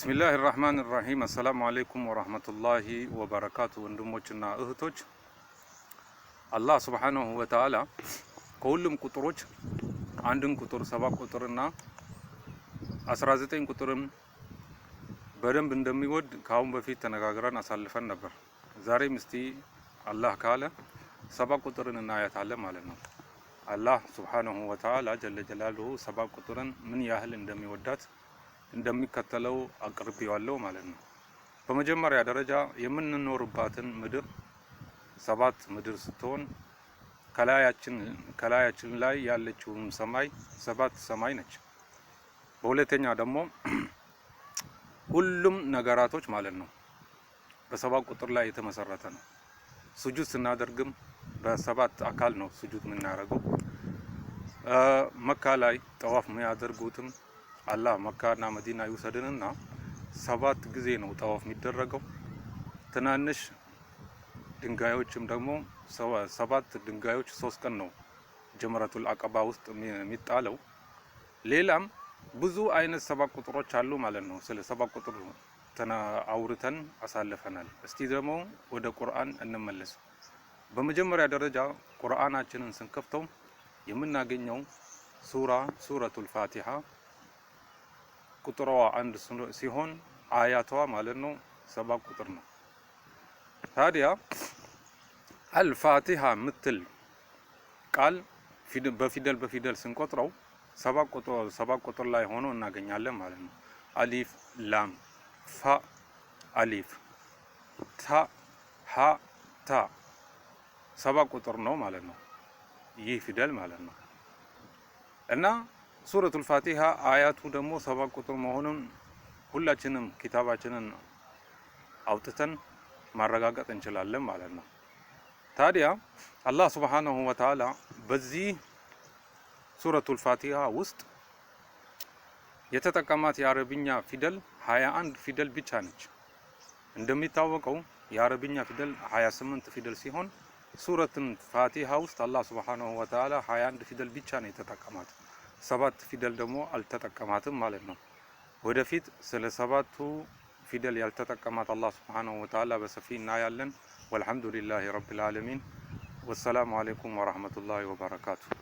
بسم الله الرحمن الرحيم። السلام عليكم ورحمة الله وبركاته። ወንድሞችና እህቶች፣ አላህ سبحانه وتعالى ከሁሉም ቁጥሮች አንድን ቁጥር፣ 7 ቁጥርና 19 ቁጥርን በደንብ እንደሚወድ ከአሁን በፊት ተነጋግረን አሳልፈን ነበር። ዛሬም እስቲ አላህ ካለ 7 ቁጥርን እናያታለን ማለት ነው። አላህ سبحانه وتعالى جل جلاله 7 ቁጥርን ምን ያህል እንደሚወዳት እንደሚከተለው አቅርቤዋለሁ ማለት ነው። በመጀመሪያ ደረጃ የምንኖርባትን ምድር 7 ምድር ስትሆን ከላያችን ላይ ያለችውን ሰማይ 7 ሰማይ ነች። በሁለተኛ ደግሞ ሁሉም ነገራቶች ማለት ነው በ7 ቁጥር ላይ የተመሰረተ ነው። ሱጁድ ስናደርግም በ7 አካል ነው ሱጁድ የምናደርገው። መካ ላይ ጠዋፍ የሚያደርጉትም አላህ መካና መዲና ይውሰድንና 7 ጊዜ ነው ጠዋፍ የሚደረገው። ትናንሽ ድንጋዮችም ደግሞ 7 ድንጋዮች 3 ቀን ነው ጀመረቱል አቀባ ውስጥ የሚጣለው። ሌላም ብዙ አይነት 7 ቁጥሮች አሉ ማለት ነው። ስለ 7 ቁጥር አውርተን አሳልፈናል። እስቲ ደግሞ ወደ ቁርአን እንመለስ። በመጀመሪያ ደረጃ ቁርአናችንን ስንከፍተው የምናገኘው ሱራ ሱረቱል ፋቲሃ ቁጥሯ 1 ሲሆን አያቷ ማለት ነው 7 ቁጥር ነው። ታዲያ አልፋቲሃ ምትል ቃል በፊደል በፊደል ስንቆጥረው 7 ቁጥር ላይ ሆኖ እናገኛለን ማለት ነው። አሊፍ ላም ፋ አሊፍ ታ ሃ ታ 7 ቁጥር ነው ማለት ነው። ይህ ፊደል ማለት ነው። እና ሱረቱል ፋቲሃ አያቱ ደግሞ 7 ቁጥር መሆኑን ሁላችንም ኪታባችንን አውጥተን ማረጋገጥ እንችላለን ማለት ነው። ታዲያ አላህ ሱብሓነሁ ወተዓላ በዚህ ሱረቱል ፋቲሃ ውስጥ የተጠቀማት የአረብኛ ፊደል 21 ፊደል ብቻ ነች። እንደሚታወቀው የአረብኛ ፊደል 28 ፊደል ሲሆን ሱረቱል ፋቲሃ ውስጥ አላህ ሱብሓነሁ ወተዓላ 21 ፊደል ብቻ ነው የተጠቀማት። 7 ፊደል ደግሞ አልተጠቀማትም ማለት ነው። ወደፊት ስለ 7ቱ ፊደል ያልተጠቀማት አላህ ሱብሓነሁ ወተዓላ በሰፊ እናያለን። ወልሐምዱሊላሂ ረቢል ዓለሚን። ወሰላሙ አለይኩም ወራህመቱላሂ ወበረካቱ።